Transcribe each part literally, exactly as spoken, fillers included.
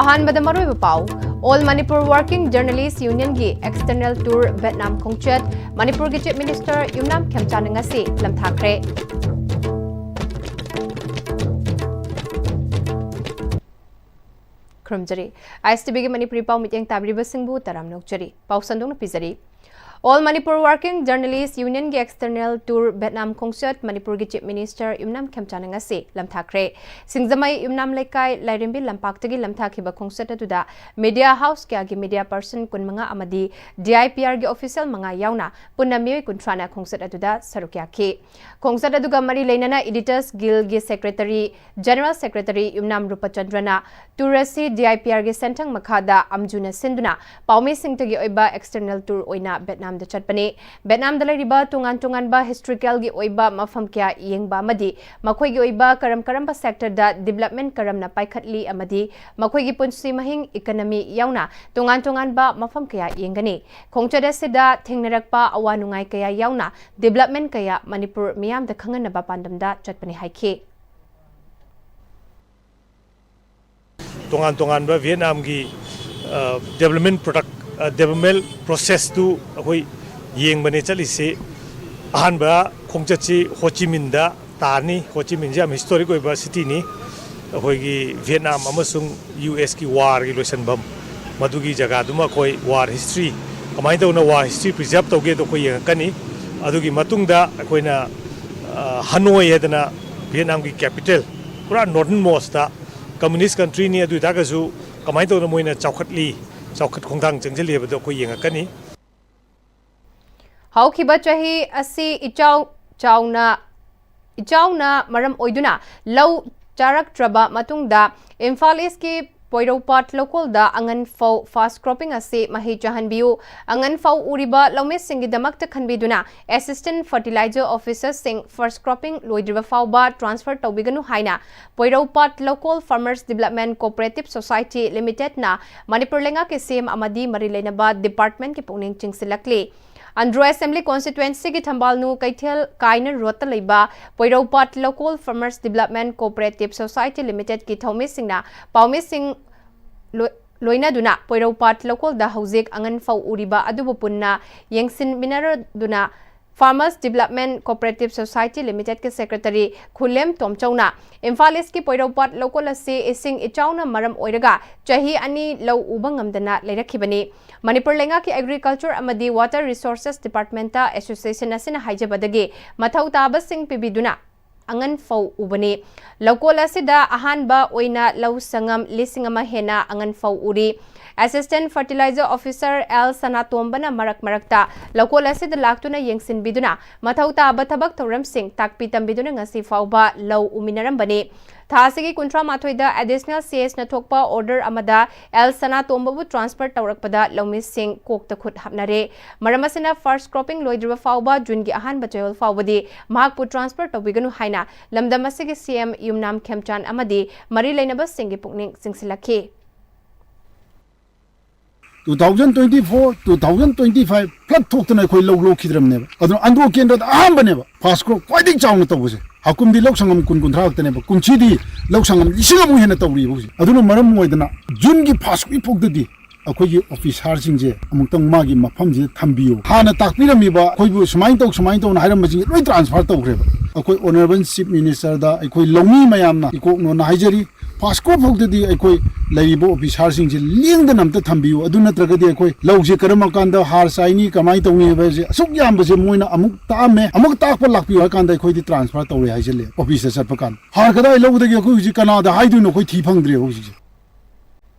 ꯑꯍꯥꯟꯕꯗ ꯃꯔꯨꯑꯣꯏꯕ ꯄꯥꯎ꯫ All Manipur Working Journalist Union ꯒꯤ external tour Vietnam ꯈꯣꯡꯆꯠ, ꯃꯅꯤꯄꯨꯔꯒꯤ Chief Minister ꯌꯨꯝꯅꯥꯝ ꯈꯦꯝꯆꯥꯟꯅ ꯉꯁꯤ ꯂꯝꯊꯥꯈ꯭ꯔꯦ꯫ ꯈꯨꯔꯨꯝꯖꯔꯤ꯫ ꯑꯥꯏ ꯑꯦꯁ ꯇꯤ ꯚꯤꯒꯤ ꯃꯅꯤꯄꯨꯔꯤ ꯄꯥꯎ ꯃꯤꯠꯌꯦꯡ ꯇꯥꯕꯤꯔꯤꯕꯁꯤꯡꯕꯨ ꯇꯔꯥꯝꯅ ꯑꯣꯛꯆꯔꯤ꯫ ꯄꯥꯎ ꯁꯟꯗꯣꯛꯅ ꯄꯤꯖꯔꯤ꯫ All Manipur Working Journalist Union ꯒꯤ external tour Vietnam ꯈꯣꯡꯆꯠ ꯃꯅꯤꯄꯨꯔꯒꯤ Chief Minister ꯌꯨꯝꯅꯥꯝ ꯈꯦꯝꯆꯥꯟꯅ ꯉꯁꯤ ꯂꯝꯊꯥꯈ꯭ꯔꯦ꯫ ꯁꯤꯡꯖꯃꯩ ꯌꯨꯝꯅꯥꯝ ꯂꯩꯀꯥꯏ ꯂꯥꯏꯔꯦꯝꯕꯤ ꯂꯝꯄꯥꯛꯇꯒꯤ ꯂꯝꯊꯥꯈꯤꯕ ꯈꯣꯡꯆꯠ ꯑꯗꯨꯗ media house ꯀꯌꯥꯒꯤ media person ꯀꯨꯟꯃꯉꯥ ꯑꯃꯗꯤ D I P R ꯒꯤ official ꯃꯉꯥ ꯌꯥꯎꯅ ꯄꯨꯟꯅ ꯃꯤꯑꯣꯏ ꯀꯨꯟꯊ꯭ꯔꯥꯅ ꯈꯣꯡꯆꯠ ꯑꯗꯨꯗ ꯁꯔꯨꯛ ꯌꯥꯈꯤ꯫ ꯈꯣꯡꯆꯠ ꯑꯗꯨꯒ ꯃꯔꯤ ꯂꯩꯅꯅ Editors Guild ꯒꯤ secretary, General Secretary ꯌꯨꯝꯅꯥꯝ ꯔꯨꯄꯆꯟꯗ꯭ꯔꯅ tour ꯑꯁꯤ D I P R ꯒꯤ ꯁꯦꯟꯊꯪ ꯃꯈꯥꯗ ꯑꯝꯖꯨꯅ ꯁꯤꯟꯗꯨꯅ ꯄꯥꯎꯃꯤꯁꯤꯡꯇꯒꯤ ꯑꯣꯏꯕ external tour ꯑꯣꯏꯅ ꯚꯦꯠꯅꯥꯝꯗ ꯆꯠꯄꯅꯤ꯫ ꯚꯦꯠꯅꯥꯝꯗ ꯂꯩꯔꯤꯕ ꯇꯣꯉꯥꯟ ꯇꯣꯉꯥꯟꯕ historical ꯒꯤ ꯑꯣꯏꯕ ꯃꯐꯝ ꯀꯌꯥ ꯌꯦꯡꯕ ꯑꯃꯗꯤ ꯃꯈꯣꯏꯒꯤ ꯑꯣꯏꯕ ꯀꯔꯝ ꯀꯔꯝꯕ sector ꯗ development ꯀꯔꯝꯅ ꯄꯥꯏꯈꯠꯂꯤ ꯑꯃꯗꯤ ꯃꯈꯣꯏꯒꯤ ꯄꯨꯟꯁꯤ ꯃꯍꯤꯡ, economy ꯌꯥꯎꯅ ꯇꯣꯉꯥꯟ ꯇꯣꯉꯥꯟꯕ ꯃꯐꯝ ꯀꯌꯥ ꯌꯦꯡꯒꯅꯤ꯫ ꯈꯣꯡꯆꯠ ꯑꯁꯤꯗ ꯊꯦꯡꯅꯔꯛꯄ ꯑꯋꯥ ꯅꯨꯡꯉꯥꯏ ꯀꯌꯥ ꯌꯥꯎꯅ development ꯀꯌꯥ ꯃꯅꯤꯄꯨꯔ ꯃꯤꯌꯥꯝꯗ ꯈꯪꯍꯟꯅꯕ ꯄꯥꯟꯗꯝꯗ ꯆꯠꯄꯅꯤ ꯍꯥꯏꯈꯤ꯫ ꯇꯣꯉꯥꯟ ꯇꯣꯉꯥꯟꯕ ꯚꯤꯌꯦꯠꯅꯥꯝꯒꯤ, ꯑ, development product, ꯑ, development process ꯇꯨ ꯑꯩꯈꯣꯏ ꯌꯦꯡꯕꯅꯦ ꯆꯠꯂꯤꯁꯤ꯫ ꯑꯍꯥꯟꯕ ꯈꯣꯡꯆꯠꯁꯤ ꯍꯣ ꯆꯤ ꯃꯤꯟꯗ ꯇꯥꯅꯤ꯫ ꯍꯣ ꯆꯤ ꯃꯤꯟꯁꯤ ꯌꯥꯝ historic ꯑꯣꯏꯕ city ꯅꯤ꯫ ꯑꯩꯈꯣꯏꯒꯤ ꯚꯤꯌꯦꯠꯅꯥꯝ ꯑꯃꯁꯨꯡ U S ꯀꯤ war ꯒꯤ ꯂꯣꯏꯁꯤꯟꯐꯝ, ꯃꯗꯨꯒꯤ ꯖꯒꯥꯗꯨꯃ ꯑꯩꯈꯣꯏ war history, ꯀꯃꯥꯏꯅ ꯇꯧꯅ war history preserve ꯇꯧꯒꯦꯗꯣ ꯑꯩꯈꯣꯏ ꯌꯦꯡꯉꯛꯀꯅꯤ꯫ ꯑꯗꯨꯒꯤ ꯃꯇꯨꯡꯗ ꯑꯩꯈꯣꯏꯅ, ꯑ, ꯍꯅꯣꯏ ꯍꯥꯏꯗꯅ ꯚꯤꯌꯦꯠꯅꯥꯝꯒꯤ capital, ꯄꯨꯔꯥ northern most communist country ꯅꯤ, ꯑꯗꯨ ꯑꯣꯏꯇꯥꯔꯒꯁꯨ ꯀꯃꯥꯏꯅ ꯇꯧꯅ ꯃꯣꯏꯅ ꯆꯥꯎꯈꯠꯂꯤ, ꯆꯥꯎꯈꯠ ꯈꯣꯡꯊꯥꯡ ꯆꯪꯁꯤꯜꯂꯤ ꯍꯥꯏꯕꯗꯣ ꯑꯩꯈꯣꯏ ꯌꯦꯡꯉꯛꯀꯅꯤ꯫ ꯍꯧꯈꯤꯕ ꯆꯍꯤ ꯑꯁꯤ ꯏꯆꯥꯎ ꯆꯥꯎꯅ, ꯏꯆꯥꯎꯅ ꯃꯔꯝ ꯑꯣꯏꯗꯨꯅ ꯂꯧ ꯆꯥꯔꯛꯇ꯭ꯔꯕ ꯃꯇꯨꯡꯗ ꯏꯝꯐꯥꯜ ꯏꯁꯀꯤ ꯄꯣꯏꯔꯧꯄꯥꯠ ꯂꯧꯀꯣꯜꯗ ꯑꯉꯟ ꯐꯧ first cropping ꯑꯁꯤ ꯃꯍꯩ ꯆꯥꯍꯟꯕꯤꯌꯨ꯫ ꯑꯉꯟ ꯐꯧ ꯎꯔꯤꯕ ꯂꯧꯃꯤꯁꯤꯡꯒꯤꯗꯃꯛꯇ ꯈꯟꯕꯤꯗꯨꯅ assistant fertilizer officer ꯁꯤꯡ first cropping ꯂꯣꯏꯗ꯭ꯔꯤꯕ ꯐꯥꯎꯕ transfer ꯇꯧꯕꯤꯒꯅꯨ ꯍꯥꯏꯅ ꯄꯣꯏꯔꯧꯄꯥꯠ ꯂꯧꯀꯣꯜ Farmers Development Cooperative Society Limited ꯅ ꯃꯅꯤꯄꯨꯔ ꯂꯩꯉꯥꯛꯀꯤ ꯁꯤ ꯑꯦꯝ ꯑꯃꯗꯤ ꯃꯔꯤ ꯂꯩꯅꯕ department ꯀꯤ ꯄꯨꯛꯅꯤꯡ ꯆꯤꯡꯁꯤꯜꯂꯛꯂꯤ꯫ ꯑꯟꯗ꯭ꯔꯣ Assembly Constituency ꯒꯤ ꯊꯝꯕꯥꯜꯅꯨ ꯀꯩꯊꯦꯜ ꯀꯥꯏꯅ road ꯇ ꯂꯩꯕ ꯄꯣꯏꯔꯧꯄꯥꯠ ꯂꯧꯀꯣꯜ Farmers Development Cooperative Society Limited ꯀꯤ ꯊꯧꯃꯤꯁꯤꯡꯅ ꯄꯥꯎꯃꯤꯁꯤꯡ ꯂꯣꯏ-, ꯂꯣꯏꯅꯗꯨꯅ ꯄꯣꯏꯔꯧꯄꯥꯠ ꯂꯧꯀꯣꯜꯗ ꯍꯧꯖꯤꯛ ꯑꯉꯟ ꯐꯧ ꯎꯔꯤꯕ ꯑꯗꯨꯕꯨ ꯄꯨꯟꯅ ꯌꯦꯡꯁꯤꯟꯃꯤꯟꯅꯔꯗꯨꯅ Farmers Development Cooperative Society Limitedꯀꯤ Secretary ꯈꯨꯂꯦꯝ ꯇꯣꯝꯆꯧꯅ Imphal ꯏꯁꯀꯤ ꯄꯣꯏꯔꯧꯄꯥꯠ ꯂꯧꯀꯣꯜ ꯑꯁꯤ ꯏꯁꯤꯡ ꯏꯆꯥꯎꯅ ꯃꯔꯝ ꯑꯣꯏꯔꯒ ꯆꯍꯤ ꯑꯅꯤ ꯂꯧ ꯎꯕ ꯉꯝꯗꯅ ꯂꯩꯔꯛꯈꯤꯕꯅꯤ꯫ ꯃꯅꯤꯄꯨꯔ ꯂꯩꯉꯥꯛꯀꯤ Agriculture ꯑꯃꯗꯤ Water Resources Departmentꯇ association ꯑꯁꯤꯅ ꯍꯥꯏꯖꯕꯗꯒꯤ ꯃꯊꯧ ꯇꯥꯕꯁꯤꯡ ꯄꯤꯕꯤꯗꯨꯅ ꯑꯉꯟ ꯐꯧ ꯎꯕꯅꯤ꯫ ꯂꯧꯀꯣꯜ ꯑꯁꯤꯗ ꯑꯍꯥꯟꯕ ꯑꯣꯏꯅ ꯂꯧ ꯁꯪꯉꯝ ꯂꯤꯁꯤꯡ ꯑꯃ ꯍꯦꯟꯅ ꯑꯉꯟ ꯐꯧ ꯎꯔꯤ꯫ Assistant Fertilizer Officer ꯑꯦꯜ ꯁꯅꯥꯇꯣꯝꯕꯅ ꯃꯔꯛ ꯃꯔꯛꯇ ꯂꯧꯀꯣꯜ ꯑꯁꯤꯗ ꯂꯥꯛꯇꯨꯅ ꯌꯦꯡꯁꯤꯟꯕꯤꯗꯨꯅ ꯃꯊꯧ ꯇꯥꯕ ꯊꯕꯛ ꯊꯧꯔꯝꯁꯤꯡ ꯇꯥꯛꯄꯤ ꯇꯝꯕꯤꯗꯨꯅ ꯉꯁꯤ ꯐꯥꯎꯕ ꯂꯧ ꯎꯃꯤꯟꯅꯔꯝꯕꯅꯤ꯫ ꯊꯥ ꯑꯁꯤꯒꯤ ꯀꯨꯟꯊ꯭ꯔꯥ ꯃꯥꯊꯣꯏꯗ Additional CSꯅ ꯊꯣꯛꯄ order ꯑꯃꯗ ꯑꯦꯜ ꯁꯅꯥꯇꯣꯝꯕꯕꯨ transfer ꯇꯧꯔꯛꯄꯗ ꯂꯧꯃꯤꯁꯤꯡ ꯀꯣꯛꯇ ꯈꯨꯠ ꯍꯥꯞꯅꯔꯦ꯫ ꯃꯔꯝ ꯑꯁꯤꯅ first cropping ꯂꯣꯏꯗ꯭ꯔꯤꯕ ꯐꯥꯎꯕ ꯖꯨꯟꯒꯤ ꯑꯍꯥꯟꯕ ꯆꯌꯣꯜ ꯐꯥꯎꯕꯗꯤ ꯃꯍꯥꯛꯄꯨ transfer ꯇꯧꯕꯤꯒꯅꯨ ꯍꯥꯏꯅ ꯂꯝꯗꯝ ꯑꯁꯤꯒꯤ CM ꯌꯨꯝꯅꯥꯝ ꯈꯦꯝꯆꯥꯟ ꯑꯃꯗꯤ ꯃꯔꯤ ꯂꯩꯅꯕꯁꯤꯡꯒꯤ ꯄꯨꯛꯅꯤꯡ ꯆꯤꯡꯁꯤꯜꯂꯛꯈꯤ꯫ Two thousand twenty four, two thousand twenty five flood ꯊꯣꯛꯇꯅ ꯑꯩꯈꯣꯏ ꯂꯧ ꯂꯣꯛꯈꯤꯗ꯭ꯔꯕꯅꯦꯕ꯫ ꯑꯗꯨꯅ ꯑꯟꯗ꯭ꯔꯣ ꯀꯦꯟꯗ꯭ꯔꯗ ꯑꯍꯥꯟꯕꯅꯦꯕ first crop ꯈ꯭ꯋꯥꯏꯗꯒꯤ ꯆꯥꯎꯅ ꯇꯧꯕꯁꯦ꯫ ꯍꯥꯀꯨꯝꯗꯤ ꯂꯧ ꯁꯪꯉꯝ ꯀꯨꯟ ꯀꯨꯟꯊ꯭ꯔꯥ ꯈꯛꯇꯅꯦꯕ, ꯀꯨꯝꯁꯤꯗꯤ ꯂꯧ ꯁꯪꯉꯝ ꯂꯤꯁꯤꯡ ꯑꯃꯨꯛ ꯍꯦꯟꯅ ꯇꯧꯔꯤꯕ ꯍꯧꯖꯤꯛ꯫ ꯑꯗꯨꯅ ꯃꯔꯝ ꯑꯣꯏꯗꯅ ꯖꯨꯟꯒꯤ first week ꯐꯥꯎꯗꯗꯤ ꯑꯩꯈꯣꯏꯒꯤ officerꯁꯤꯡꯁꯦ ꯑꯃꯨꯛꯇꯪ ꯃꯥꯒꯤ ꯃꯐꯝꯁꯤꯗ ꯊꯝꯕꯤꯌꯨ꯫ ꯍꯥꯟꯅ ꯇꯥꯛꯄꯤꯔꯝꯃꯤꯕ ꯑꯩꯈꯣꯏꯕꯨ ꯁꯨꯃꯥꯏꯅ ꯇꯧ, ꯁꯨꯃꯥꯏꯅ ꯇꯧꯅ ꯍꯥꯏꯔꯝꯕꯁꯤꯡꯁꯦ ꯂꯣꯏ transfer ꯇꯧꯈ꯭ꯔꯦꯕ꯫ ꯑꯩꯈꯣꯏ Honourable Chief Ministerꯗ ꯑꯩꯈꯣꯏ ꯂꯧꯃꯤ ꯃꯌꯥꯝꯅ ꯏꯀꯣꯛꯅꯣꯅ ꯍꯥꯏꯖꯔꯤ꯫ First crop ꯐꯥꯎꯗꯗꯤ ꯑꯩꯈꯣꯏ ꯂꯩꯔꯤꯕ officerꯁꯤꯡꯁꯦ ꯂꯦꯡꯗꯅ ꯑꯝꯇ ꯊꯝꯕꯤꯌꯨ, ꯑꯗꯨ ꯅꯠꯇ꯭ꯔꯒꯗꯤ ꯑꯩꯈꯣꯏ ꯂꯧꯁꯦ ꯀꯔꯝꯕ ꯀꯥꯟꯗ ꯍꯥꯔ ꯆꯥꯏꯅꯤ, ꯀꯃꯥꯏꯅ ꯇꯧꯅꯤ ꯍꯥꯏꯕꯁꯦ ꯑꯁꯨꯛ ꯌꯥꯝꯕꯁꯦ ꯃꯣꯏꯅ ꯑꯃꯨꯛ ꯇꯥꯛꯑꯝꯃꯦ, ꯑꯃꯨꯛ ꯇꯥꯛꯄ ꯂꯥꯛꯄꯤꯌꯨ ꯍꯥꯏ ꯀꯥꯟꯗ ꯑꯩꯈꯣꯏꯗꯤ transfer ꯇꯧꯔꯦ ꯍꯥꯏꯖꯜꯂꯦ officeꯇ ꯆꯠꯄ ꯀꯥꯟꯗ꯫ ꯍꯥꯔ ꯀꯗꯥꯏ ꯂꯧꯕꯗꯒꯤ ꯑꯩꯈꯣꯏ ꯍꯧꯖꯤꯛ ꯀꯅꯥꯗ ꯍꯥꯏꯗꯣꯏꯅꯣ, ꯑꯩꯈꯣꯏ ꯊꯤ ꯐꯪꯗ꯭ꯔꯦꯕ ꯍꯧꯖꯤꯛꯁꯦ꯫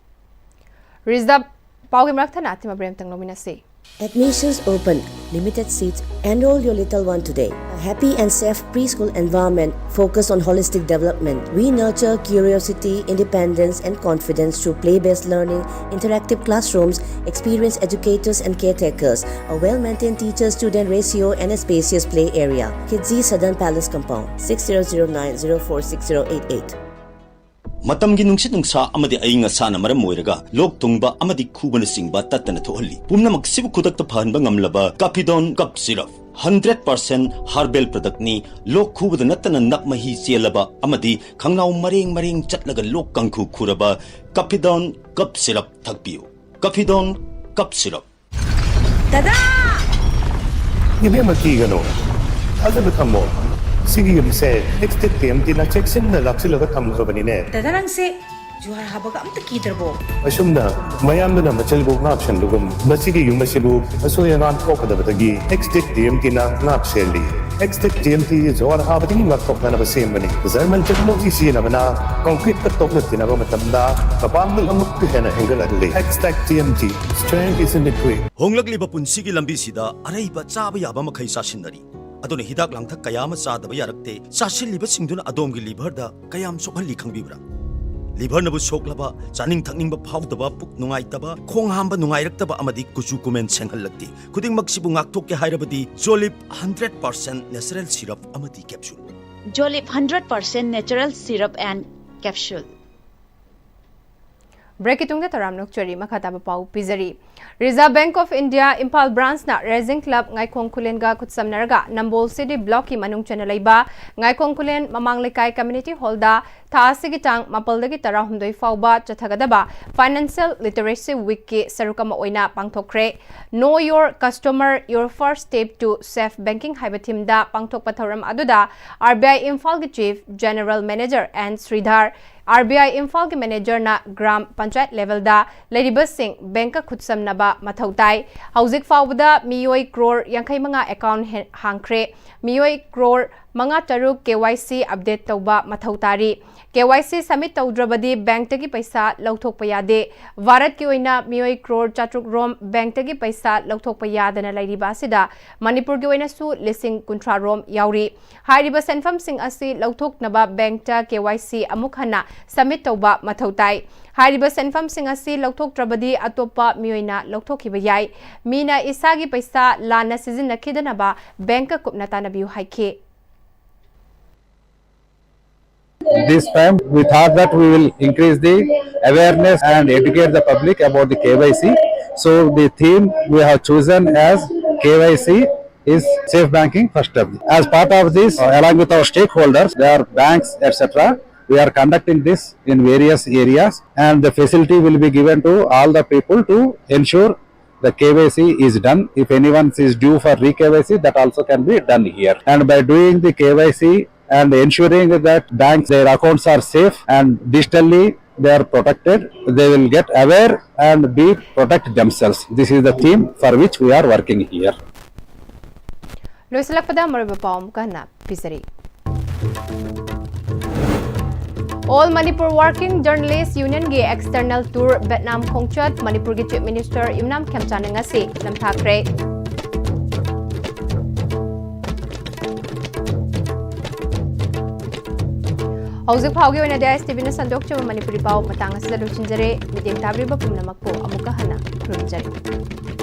ꯔꯤꯖꯥꯕ ꯄꯥꯎꯒꯤ ꯃꯔꯛ ꯊꯠꯅ ꯑꯊꯤꯡꯕ break ꯑꯃꯇꯪ ꯂꯧꯃꯤꯟꯅꯁꯤ꯫ Admissions open, limited seats. Enroll your little one today. A happy and safe preschool environment focused on holistic development. We nurture curiosity, independence, and confidence through play based learning, interactive classrooms, experienced educators and caretakers, a well maintained teacher student ratio, and a spacious play area. Kidzi Southern Palace Compound, six zero zero nine zero four six zero eight eight. ꯃꯇꯝꯒꯤ ꯅꯨꯡꯁꯤꯠ ꯅꯨꯡꯁꯥ ꯑꯃꯗꯤ ꯑꯏꯪ ꯑꯁꯥꯅ ꯃꯔꯝ ꯑꯣꯏꯔꯒ ꯂꯣꯛ ꯊꯨꯡꯕ ꯑꯃꯗꯤ ꯈꯨꯕꯅꯆꯤꯡꯕ ꯇꯠꯇꯅ ꯊꯣꯛꯍꯜꯂꯤ꯫ ꯄꯨꯝꯅꯃꯛꯁꯤꯕꯨ ꯈꯨꯗꯛꯇ ꯐꯍꯟꯕ ꯉꯝꯂꯕ Capidone Cough Syrup꯫ Hundred percent herbal ꯄ꯭ꯔꯗꯛꯅꯤ꯫ ꯂꯣꯛ ꯈꯨꯕꯗ ꯅꯠꯇꯅ ꯅꯞ ꯃꯍꯤ ꯆꯦꯜꯂꯕ ꯑꯃꯗꯤ ꯈꯪꯅꯥꯎ ꯃꯔꯦꯡ ꯃꯔꯦꯡ ꯆꯠꯂꯒ ꯂꯣꯛ ꯀꯥꯡꯈꯨ ꯈꯨꯔꯕ ꯀꯐꯤꯗꯣꯟ ꯀꯞ ꯁꯤꯔꯞ ꯊꯛꯄꯤꯌꯨ꯫ ꯀꯐꯤꯗꯣꯟ ꯀꯞ ꯁꯤꯔꯞ꯫ ꯗꯗꯥ! ꯏꯕꯦꯝꯃ, ꯀꯤꯒꯅꯨ, ꯊꯥꯖꯕ ꯊꯝꯃꯣ꯫ ꯁꯤꯒꯤ ꯌꯨꯝꯁꯦ ꯑꯦꯛꯁꯇꯦꯛ ꯇꯤ ꯑꯦꯝ ꯇꯤꯅ ꯆꯦꯛꯁꯤꯟꯅ ꯂꯥꯛꯁꯤꯜꯂꯒ ꯊꯝꯈ꯭ꯔꯕꯅꯤꯅꯦ꯫ ꯗꯗꯥ, ꯅꯪꯁꯦ ꯖꯨꯍꯥꯔ ꯍꯥꯕꯒ ꯑꯝꯇ ꯀꯤꯗ꯭ꯔꯕꯣ? ꯑꯁꯨꯝꯅ ꯃꯌꯥꯝꯗꯨꯅ ꯃꯆꯜꯕꯨ ꯉꯥꯛꯁꯦꯟꯕꯒꯨꯝ, ꯃꯁꯤꯒꯤ ꯌꯨꯝ ꯑꯁꯤꯕꯨ ꯑꯁꯣꯏ ꯑꯉꯥꯝ ꯊꯣꯛꯀꯗꯕꯗꯒꯤ ꯑꯦꯛꯁꯇꯦꯛ ꯇꯤ ꯑꯦꯝ ꯇꯤꯅ ꯉꯥꯛ ꯁꯦꯜꯂꯤ꯫ ꯑꯦꯛꯁꯇꯦꯛ ꯇꯤ ꯑꯦꯝ ꯇꯤ ꯖꯨꯍꯥꯔ ꯍꯥꯕꯗꯒꯤ ꯉꯥꯛꯊꯣꯛꯅꯅꯕ ꯁꯦꯝꯕꯅꯤ꯫ ꯖꯔꯃꯟ ꯇꯦꯛꯅꯣꯂꯣꯖꯤ ꯁꯤꯖꯤꯟꯅꯕꯅ ꯀꯪꯀ꯭ꯔꯤꯠꯇ ꯇꯣꯛꯅ ꯇꯤꯟꯅꯕ ꯃꯇꯝꯗ ꯃꯄꯥꯡꯒꯜ ꯑꯃꯨꯛꯀ ꯍꯦꯟꯅ ꯍꯦꯟꯒꯠꯍꯜꯂꯤ꯫ Xtech T M T, strength is in the grit. ꯍꯣꯡꯂꯛꯂꯤꯕ ꯄꯨꯟꯁꯤꯒꯤ ꯂꯝꯕꯤꯁꯤꯗ ꯑꯔꯩꯕ ꯆꯥꯕ ꯌꯥꯕ ꯃꯈꯩ ꯆꯥꯁꯤꯟꯅꯔꯤ꯫ ꯑꯗꯨꯅ ꯍꯤꯗꯥꯛ ꯂꯥꯡꯊꯛ ꯀꯌꯥ ꯑꯃ ꯆꯥꯗꯕ ꯌꯥꯔꯛꯇꯦ꯫ ꯆꯥꯁꯤꯜꯂꯤꯕꯁꯤꯡꯗꯨꯅ ꯑꯗꯣꯝꯒꯤ ꯂꯤꯚꯔꯗ ꯀꯌꯥꯝ ꯁꯣꯛꯍꯜꯂꯤ ꯈꯪꯕꯤꯕ꯭ꯔꯥ? ꯂꯤꯚꯔꯅꯕꯨ ꯁꯣꯛꯂꯕ, ꯆꯥꯅꯤꯡ ꯊꯛꯅꯤꯡꯕ ꯐꯥꯎꯗꯕ, ꯄꯨꯛ ꯅꯨꯡꯉꯥꯏꯇꯕ, ꯈꯣꯡ ꯍꯥꯝꯕ ꯅꯨꯡꯉꯥꯏꯔꯛꯇꯕ ꯑꯃꯗꯤ ꯀꯨꯆꯨ ꯀꯨꯃꯦꯟ ꯁꯦꯡꯍꯜꯂꯛꯇꯦ꯫ ꯈꯨꯗꯤꯡꯃꯛꯁꯤꯕꯨ ꯉꯥꯛꯊꯣꯛꯀꯦ ꯍꯥꯏꯔꯕꯗꯤ Jolip hundred percent natural syrup ꯑꯃꯗꯤ capsule. Jolip hundred percent natural syrup and capsule. ꯕ꯭ꯔꯦꯛꯀꯤ ꯇꯨꯡꯗ ꯇꯔꯥꯝꯅ ꯑꯣꯛꯆꯔꯤ꯫ ꯃꯈꯥ ꯇꯥꯕ ꯄꯥꯎ ꯄꯤꯖꯔꯤ꯫ Reserve Bank of India Imphal ꯕ꯭ꯔꯥꯟꯁꯅ ꯔꯥꯏꯖꯤꯡ ꯀ꯭ꯂꯕ ꯉꯥꯏꯈꯣꯡ ꯈꯨꯂꯦꯟꯒ ꯈꯨꯠꯁꯝꯅꯔꯒ ꯅꯝꯕꯣꯜ ꯁꯤꯇꯤ ꯕ꯭ꯂꯣꯛꯀꯤ ꯃꯅꯨꯡ ꯆꯟꯅ ꯂꯩꯕ ꯉꯥꯏꯈꯣꯡ ꯈꯨꯂꯦꯟ ꯃꯃꯥꯡ ꯂꯩꯀꯥꯏ ꯀꯝꯃ꯭ꯌꯨꯅꯤꯇꯤ ꯍꯣꯜꯗ ꯊꯥ ꯑꯁꯤꯒꯤ ꯇꯥꯡ ꯃꯥꯄꯜꯗꯒꯤ ꯇꯔꯥꯍꯨꯝꯗꯣꯏ ꯐꯥꯎꯕ ꯆꯠꯊꯒꯗꯕ Financial Literacy Weekꯀꯤ ꯁꯔꯨꯛ ꯑꯃ ꯑꯣꯏꯅ ꯄꯥꯡꯊꯣꯛꯈ꯭ꯔꯦ꯫ Know Your Customer, Your First Step to Safe Banking ꯍꯥꯏꯕ ꯊꯤꯝꯗ ꯄꯥꯡꯊꯣꯛꯄ ꯊꯧꯔꯝ ꯑꯗꯨꯗ ꯑꯥꯔ ꯕꯤ ꯑꯥꯏ ꯏꯝꯐꯥꯜꯒꯤ chief general manager N Sridhar, R B I ꯏꯝꯐꯥꯜꯒꯤ ꯃꯦꯅꯦꯖꯔꯅ ꯒ꯭ꯔꯥꯝ ꯄꯟꯆꯥꯌꯠ ꯂꯦꯚꯦꯜꯗ ꯂꯩꯔꯤꯕꯁꯤꯡ ꯕꯦꯡꯛꯀ ꯈꯨꯠꯁꯝꯅꯕ ꯃꯊꯧ ꯇꯥꯏ꯫ ꯍꯧꯖꯤꯛ ꯐꯥꯎꯕꯗ ꯃꯤꯑꯣꯏ ꯀ꯭ꯔꯣꯔ ꯌꯥꯡꯈꯩ ꯃꯉꯥ ꯑꯦꯀꯥꯎꯟ ꯍꯦ-, ꯍꯥꯡꯈ꯭ꯔꯦ꯫ ꯃꯤꯑꯣꯏ ꯀ꯭ꯔꯣꯔ ꯃꯉꯥ ꯇꯔꯨꯛ ꯀꯦ ꯋꯥꯏ ꯁꯤ ꯑꯞꯗꯦꯠ ꯇꯧꯕ ꯃꯊꯧ ꯇꯥꯔꯤ꯫ ꯀꯦ ꯋꯥꯏ ꯁꯤ ꯁꯕꯃꯤꯠ ꯇꯧꯗ꯭ꯔꯕꯗꯤ ꯕꯦꯡꯛꯇꯒꯤ ꯄꯩꯁꯥ ꯂꯧꯊꯣꯛꯄ ꯌꯥꯗꯦ꯫ ꯚꯥꯔꯠꯀꯤ ꯑꯣꯏꯅ ꯃꯤꯑꯣꯏ ꯀ꯭ꯔꯣꯔ ꯆꯥꯇ꯭ꯔꯨꯛ ꯔꯣꯝ ꯕꯦꯡꯛꯇꯒꯤ ꯄꯩꯁꯥ ꯂꯧꯊꯣꯛꯄ ꯌꯥꯗꯅ ꯂꯩꯔꯤꯕ ꯑꯁꯤꯗ ꯃꯅꯤꯄꯨꯔꯒꯤ ꯑꯣꯏꯅꯁꯨ ꯂꯤꯁꯤꯡ ꯀꯨꯟꯊ꯭ꯔꯥ ꯔꯣꯝ ꯌꯥꯎꯔꯤ꯫ ꯍꯥꯏꯔꯤꯕ ꯁꯦꯟꯐꯝꯁꯤꯡ ꯑꯁꯤ ꯂꯧꯊꯣꯛꯅꯕ ꯕꯦꯡꯛꯇ ꯀꯦ ꯋꯥꯏ ꯁꯤ ꯑꯃꯨꯛ ꯍꯟꯅ ꯁꯕꯃꯤꯠ ꯇꯧꯕ ꯃꯊꯧ ꯇꯥꯏ꯫ ꯍꯥꯏꯔꯤꯕ ꯁꯦꯟꯐꯝꯁꯤꯡ ꯑꯁꯤ ꯂꯧꯊꯣꯛꯇ꯭ꯔꯕꯗꯤ ꯑꯇꯣꯞꯄ ꯃꯤꯑꯣꯏꯅ ꯂꯧꯊꯣꯛꯈꯤꯕ ꯌꯥꯏ꯫ ꯃꯤꯅ ꯏꯁꯥꯒꯤ ꯄꯩꯁꯥ ꯂꯥꯟꯅ ꯁꯤꯖꯤꯟꯅꯈꯤꯗꯅꯕ ꯕꯦꯡꯛꯀ ꯀꯨꯞꯅ ꯇꯥꯟꯅꯕꯤꯌꯨ ꯍꯥꯏꯈꯤ꯫ This time we thought that we will increase the awareness and educate the public about the K Y C. So the theme we have chosen as K Y C is safe banking first step. As part of this, uh, along with our stakeholders, there are banks, et cetera, we are conducting this in various areas, and the facility will be given to all the people to ensure the K Y C is done. If anyone is due for re-K Y C, that also can be done here. And by doing the K Y C and ensuring that banks, their accounts are safe and digitally they are protected, they will get aware and be protect themselves. This is the theme for which we are working here. ꯂꯣꯏꯁꯤꯜꯂꯛꯄꯗ ꯃꯔꯨꯑꯣꯏꯕ ꯄꯥꯎ ꯑꯃꯨꯛꯀ ꯍꯟꯅ ꯄꯤꯖꯔꯤ꯫ All Manipur Working Journalist Union ꯒꯤ external tour Vietnam ꯈꯣꯡꯆꯠ ꯃꯅꯤꯄꯨꯔꯒꯤ Chief Minister ꯌꯨꯝꯅꯥꯝ ꯈꯦꯝꯆꯥꯟꯅ ꯉꯁꯤ ꯅꯝꯊꯥꯈ꯭ꯔꯦ꯫ ꯍꯧꯖꯤꯛ ꯐꯥꯎꯒꯤ ꯑꯣꯏꯅꯗꯤ ꯑꯥꯏ ꯑꯦꯁ ꯇꯤ ꯚꯤꯅ ꯁꯟꯗꯣꯛꯆꯕ ꯃꯅꯤꯄꯨꯔꯤ ꯄꯥꯎ ꯃꯇꯥꯡ ꯑꯁꯤꯗ ꯂꯣꯏꯁꯤꯟꯖꯔꯦ꯫ ꯃꯤꯠꯌꯦꯡ ꯇꯥꯕꯤꯔꯤꯕ ꯄꯨꯝꯅꯃꯛꯄꯨ ꯑꯃꯨꯛꯀ ꯍꯟꯅ ꯈꯨꯔꯨꯝꯖꯔꯤ꯫